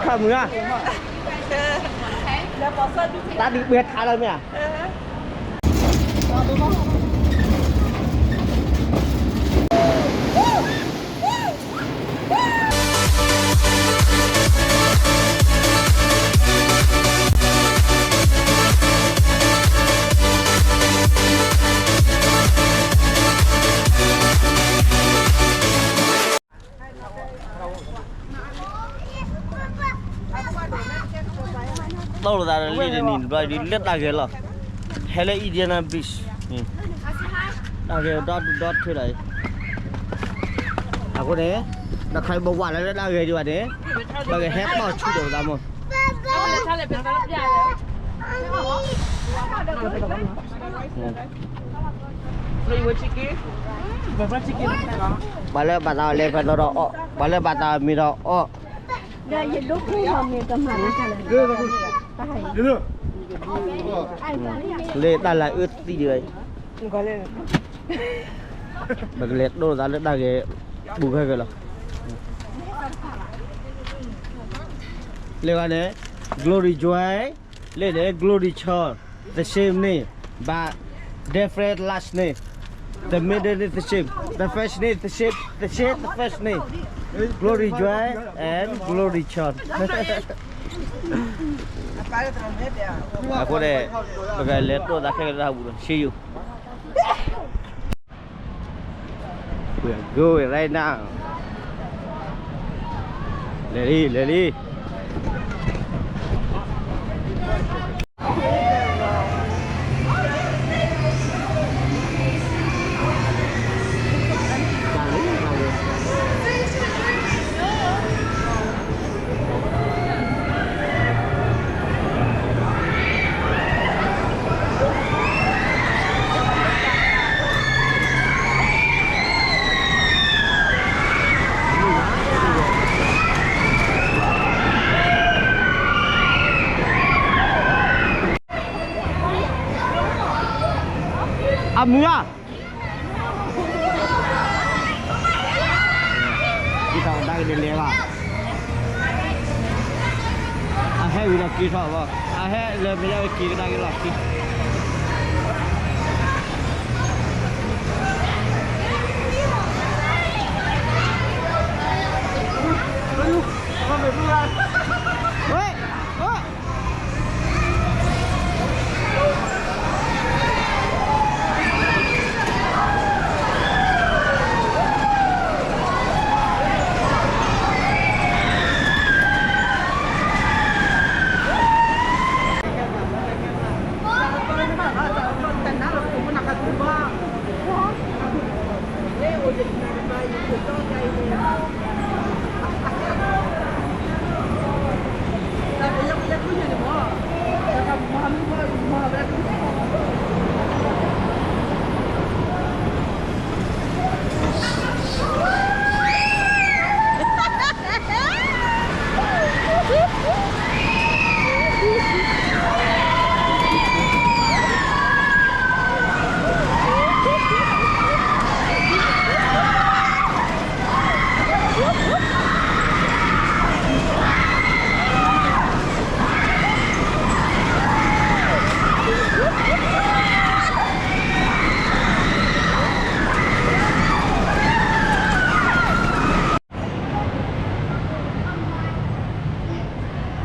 ထီၣ်မုၢ်ဧါ, တၢ်ဒုးပှဲၤထါလၢမ့ၢ်ဧါ. တီၢ်လိာ်သးလံတနံၤတဘျီဒ်လၢတၢ်ဂဲၤလီၤ, ဟဲလၢ Indiana Beach, တၢ်ဂဲၤဒီဒူၣ်ဒီထၢလီၤ. အဃိန့ၣ် တခါဘဝလၢတၢ်ဂဲၤဒံးဘၣ်န့ၣ် ပကဟဲတီၢ်ဆူၣ်ဒီးပသးမီၢ်. ပှၤလၢဘၣ်သးလဲၤဖဲသိးဒီးအီၣ်, ပှၤလၢဘၣ်သးမ့ၤဒီးအီၣ်, လၢတၢ်လၢအအၢသံဒံးဘၣ်အံၤ, ပကလဲၤဒိၣ်သးလၢတၢ်ဂဲၤ ဘူးခဲကလီၤ. လၢဂၤန့ၣ် Glory Joy, လၢန့ၣ် Glory Chon, the same name, but different last name. The middle name the same. The first name the same, the same the first name. Glory Joy and Glory Chon. အဃိန့ၣ် ပကလဲၤဒိၣ်သးခဲကလီၤတၢ်ဘူးဒီး see you. We are going right now. လဲၤလံ လဲၤလံ. အမုၢ်ဧါ, က့ၤထီၣ်ကဒါက့ၤလဲၤဘၣ်, အဟဲဝံၤဒီးက့ၤထီၣ်ဘၣ်, အဟဲလၢမ့ၢ်ဒၣ်ဝဲက့ၤကဒါက့ၤလီၤခံ တၢ်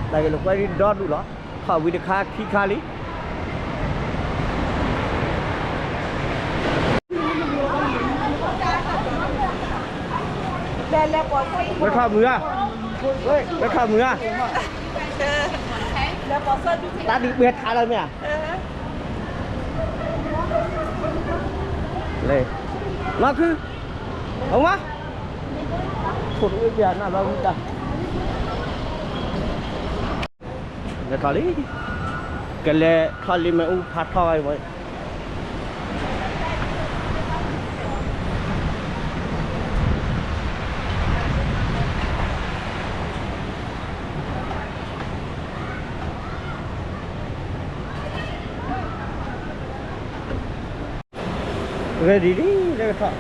ဂ့ၢ်လိာ်ကွဲဒ်ဒီဒူၣ်လီၤ, ထီၣ်ဝံၤတခါခံခါလံ. လၢထီၣ်မုၢ်ဧါ, လၢထီၣ်မုၢ်ဧါ, တၢ်ဒုးပှဲၤထါလၢမ့ၢ်ဧါ, လၢ, လီၤခု, အဝါ, ထိၣ်တအၢပျၢ်နၢ်ဘၣ်ဝံတၢ် လဲၤထီၣ်လံ, ကလဲၤထီၣ်လံမ့ၣ်အူဖးထီၣ်ဝဲအံၤမ့ၢ်, ဂ့ၤဒ်လံ လၢကထီၣ်.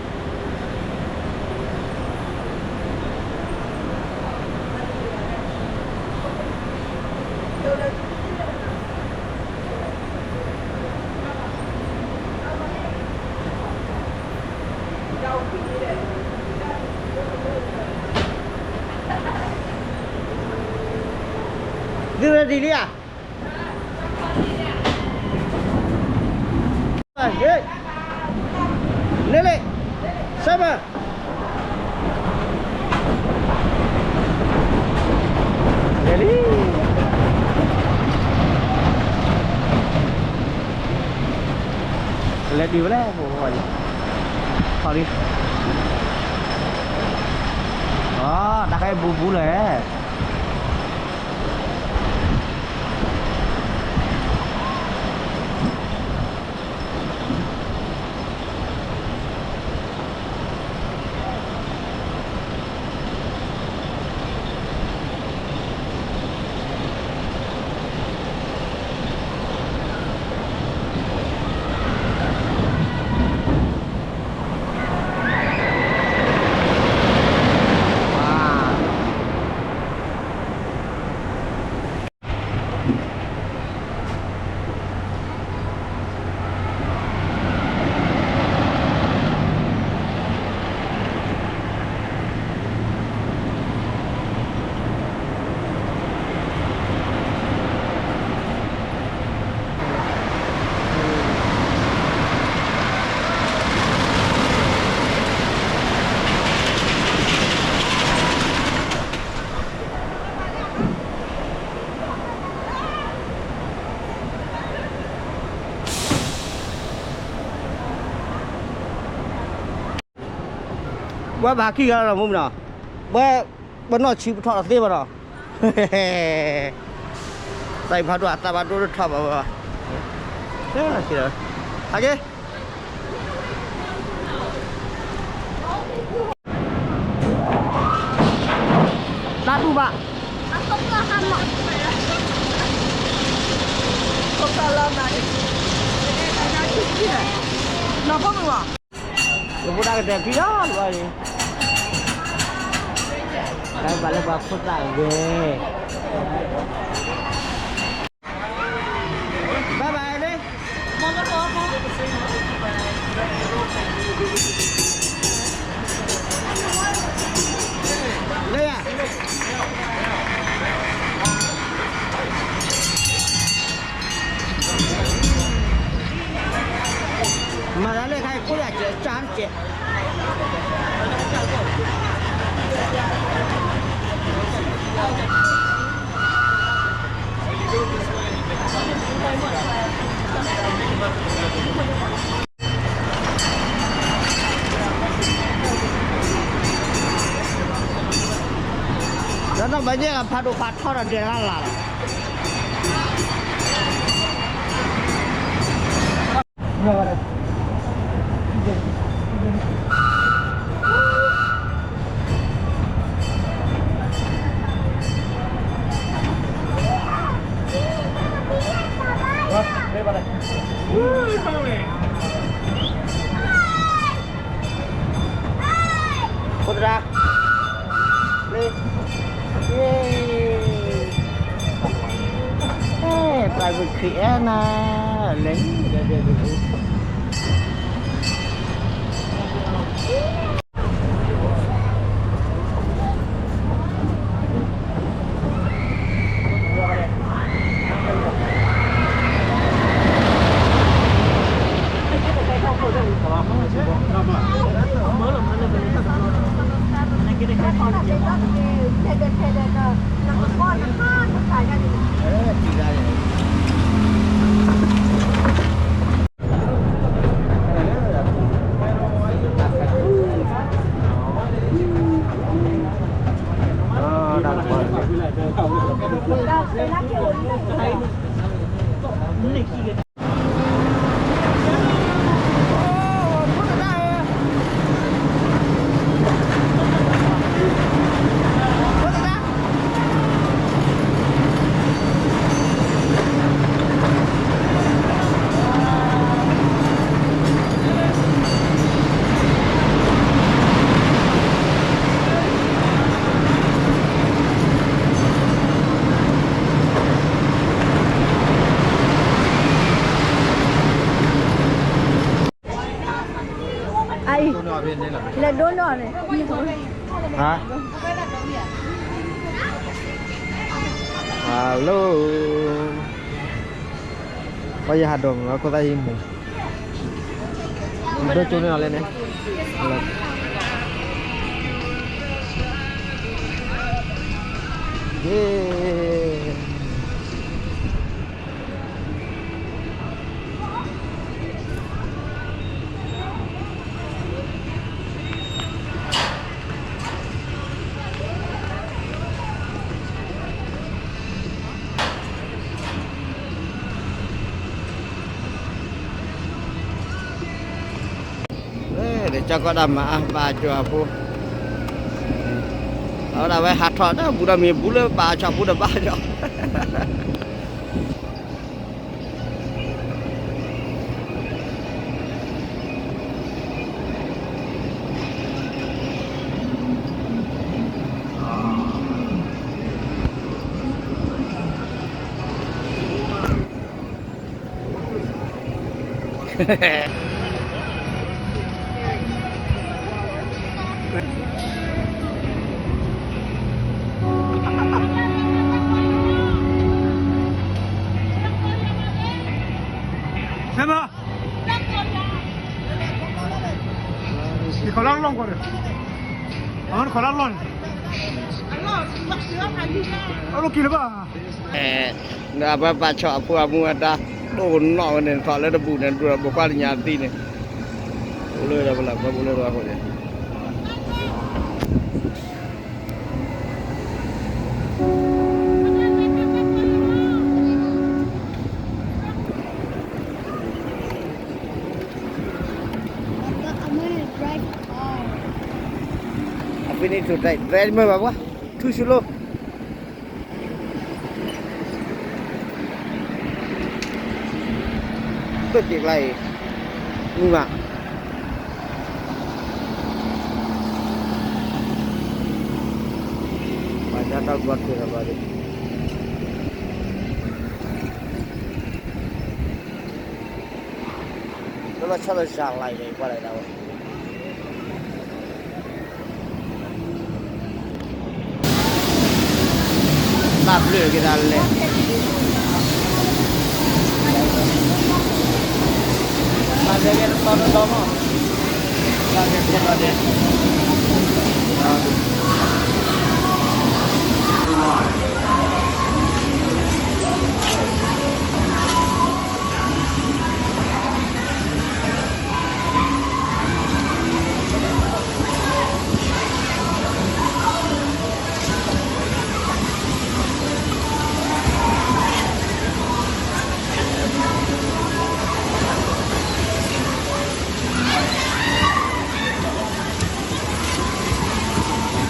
သု ready လံဧါ. ဟ့ၣ်, လ့လ့, စဲမၢ, လဲၤလံ, လဲၤဒံးဝဲလဲၣ်, ထီၣ်လံ, အီ တၢ်ခါအံၤဘူးဘူးလၢၤ. ဘၣ်ဘၣ်ခံဂၤလီၤ မုၢ်မနီၤ, ဘၣ်, ဘၣ်နီၢ်ဆံးပထီၣ်တသ့ဘၣ်နီၤ, သးအံၤဖးဒိၣ် အသးဖးဒိၣ်ထီၣ်ဘၣ်ဘၣ်, ဟဲက့ၤ တၢ်တူၢ်ဘၣ်, နီၢ်ဖိမုၣ်ဘၣ်, နဖိတၢ်ကတဲာ်ဖံလီၤလီၤအံၤ, တၢ်ဘၣ်လၢပှၤခိၣ်သၣ်ဂ့ၤ ဘၣ်ဘၣ်လံ, လၢယၤ မၤတၢ်လၢခါအံၤ ကိၣ်ယၤစဲး ကၢ်စဲး ဒီးနီၢ်ဘၣ်ညါ ဖးဒိၣ်ဖးထီဒီး ဒဲးလၢ်လၢ်လီၤ. အိၣ်တရၣ်, လၢ, အဲ, private ခရံာ်အဲနၤ, လဲၤ, အအံၤ, လဲၤဒိနီၢ်န့ၣ်, ဟါ, Hello, ပှၤယဟးဒိးမး ခိၣ်သၣ်ဟံးမူ, ဒိၣ်ကၠိန့ၣ်လီၤလဲၣ်န့ၣ်, ယ့ ဒီးကၠီကီၢ်ဒၣ်မၤအါ ဘၣ်ကၠီအဖိ, အဝဲဒၣ်ဝဲဟးထီၣ်ဒီးဘူးဒီးမ့ၢ်ဘူးလၢဘၣ်ကၠီအဖိဒီးဘၣ်ကၠီ Hello. ခီလၢလီၢ်ကွၢ်ဒီး, အဝဲခီလၢလီၢ်န့ၣ်, အလီၢ်က့ၤလၢၤဘၣ်, အဝဲဘၣ်ဆီၣ်အဖိအမူအဒါ, ဒိၣ်ကနီၣ်ဝဲန့ၣ် ထီၣ်လၢတဘူၣ်န့ၣ် ဒိၣ်ဒီးပိာ်ခွါတညါသံန့ၣ်, အိၣ်လၢဒီးပလၢ်ပှဲၤပူၤလၢပှဲၤဃိန့ၣ် I finish to drive. Drive မ့ၢ်ဘၣ်ပှၤ, ထူၣ်ဆူၣ်လိ သိၣ်က့ၤကျါအံၤ, မုၢ်မး, ပှၤညါတၢ်ကွၢ်ထွဲဒီးဘၣ်ဒီး လၢလီၤဆီလီၤစှၤလီၤအံၤ ကွၢ်လၢဒၣ်ဝဲ တၢ်ဘျုးက့ၤတၢ်လဲၣ်, တၢ်လဲၣ်ကဲတတီတတီမး, တၢ်လဲၣ်ကဲတတီဒဲး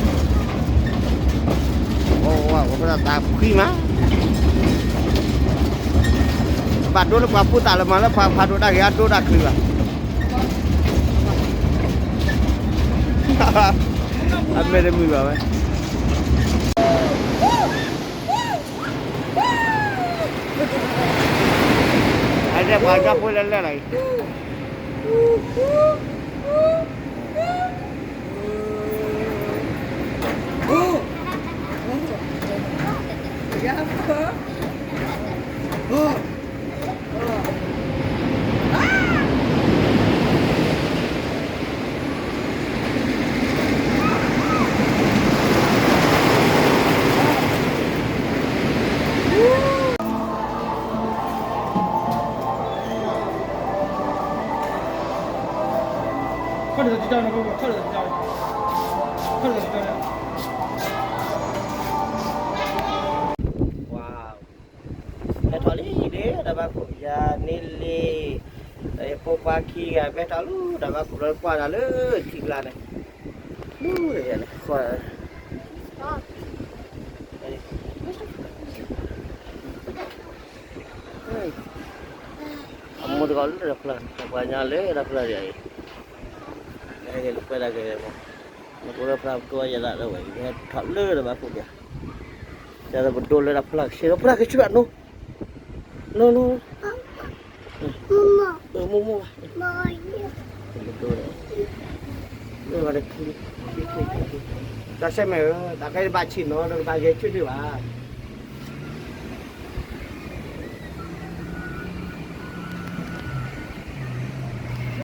အိၣ်ဝဲတၢ်ခွံမး, ဘၣ်ဒိလၢပှၤဖိသၣ်လၢမၤလၢပှၤ ဖးဒိၣ်တၢ်ဂ့ၤ အဒိတၢ်ချံဘၣ်, အမဲာ်တမုာ်ဘၣ်ဝဲ အဒဲပှၤကၢ်ဖိလၢလၢလီၤအံၤ, အ ဝါ ဟဲထီၣ်လံဒ့ၣ် တၢ်ဘၣ်ခိၣ် ယၤန့ၣ်လံ, ယဖိခွါခံဂၤ ဟဲထီၣ်လၢတၢ်ဘၣ်ခိၣ် လၢကွၢ်တၢ်လၢထံကျါန့ၣ်, လၢန့ၣ် အမိၢ်တဂၤလၢတၢ်ဖျါ ပှၤညါလၢတၢ်ဖျါဒ်အံၤ, ဟဲက့ၤလၢပှဲၤဒၣ်က့ၤမး, နကိးလၢဖျါပကိးယဲဒၣ်လၢဝဲ ယဟဲထီၣ်လၢတၢ်ဘၣ်ခိၣ်ပၠး, ယသးပဒိလၢတၢ်ဖျါကဆ့ တၢ်ဖျါကဆ့ဘၣ်နိ, နိ နိ မိၢ်မိၢ်ဘၣ်, ပဒိလၢ, တၢ်ဆဲမဲာ်ဧၢ, တၢ်ကဲဘၣ်ဆံးနီၤ တဘၣ်ဂဲၤဆၢထၢၣ်ဘၣ်